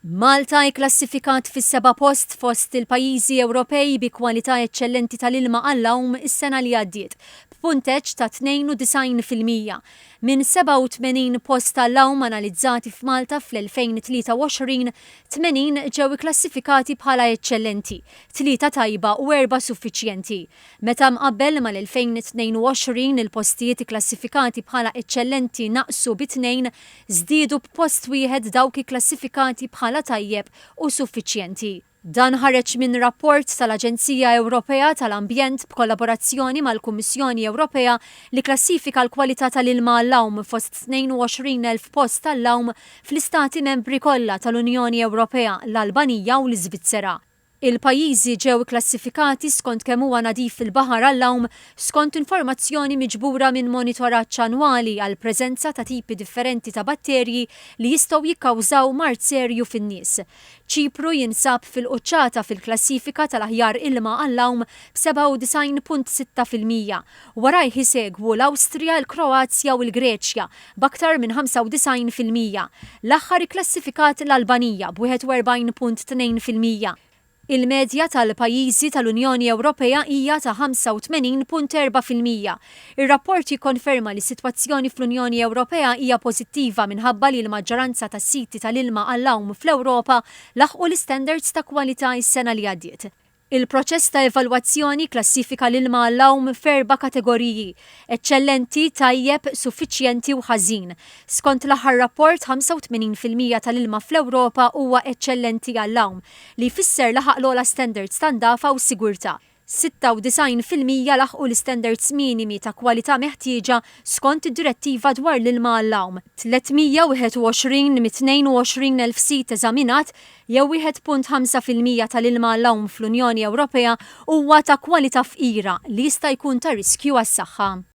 Malta ikklassifikat fis-seba' post fost il-pajjiżi Ewropej bi kwalità eċċellenti tal-ilma għall-għawm is-sena li għaddiet, b'punteġġ ta' 92%. Minn 87 post għall-għawm analizzati f'Malta fl-2023, 80 ġew ikklassifikati bħala eċċellenti, tlieta tajba u erba' suffiċjenti. Meta mqabbel mal-2022, il-postijiet ikklassifikati bħala eċċellenti naqsu bi tnejn, żdiedu b'post wieħed dawk ikklassifikati bħala tajjeb u suffiċjenti. Dan ħareġ minn rapport tal-Aġenzija Ewropea tal-Ambjent b'kollaborazzjoni mal-Kummissjoni Ewropea li kklassifika l-kwalità tal-ilma għall-għawm fost 22,000 post għall-għawm fl-Istati Membri kollha tal-Unjoni Ewropea, l-Albanija u l-Iżvizzera. Il-pajjiżi ġew ikklassifikati skont kemm huwa nadif il-baħar għall-għawm skont informazzjoni miġbura minn monitoraġġ annwali għall-preżenza ta' tipi differenti ta' batterji li jistgħu jikkawżaw mard serju fin-nies. Ċipru jinsab fil-quċċata fil-klassifika tal-aħjar ilma għall-għawm b'97.6%. Warajh isegwu l-Awstrija, il-Kroazja u l-Greċja b'aktar minn 95%. L-aħħar ikklassifikat l-Albanija b'41.2%. Il-medja tal-pajjiżi tal-Unjoni Ewropea hija ta' 85.4%. Ir-rapport jikkonferma li s-sitwazzjoni fl-Unjoni Ewropea hija pożittiva minħabba li l-maġġoranza tas-siti tal-ilma għall-għawm fl-Ewropa laħqu l-istandards ta' kwalità s-sena li għaddiet. Il-proċess ta' evalwazzjoni kklassifika l-ilma għall-għawm f'erba' kategoriji, eċċellenti, tajjeb, suffiċjenti u ħażin. Skont l-aħħar rapport, 85% tal-ilma fl-Ewropa huwa eċċellenti għall-għawm, li jfisser laħaq l-ogħla standards ta' ndafa u sigurtà. 96% laħqu l-istandards minimi ta' kwalità meħtieġa skont id-Direttiva dwar l-Ilma għall-Għawm. 321 mit-22,000 sit eżaminat, jew 1.5% tal-ilma għall-għawm fl-Unjoni Ewropea huwa ta' kwalità fqira li jista' jkun ta' riskju għas-saħħa.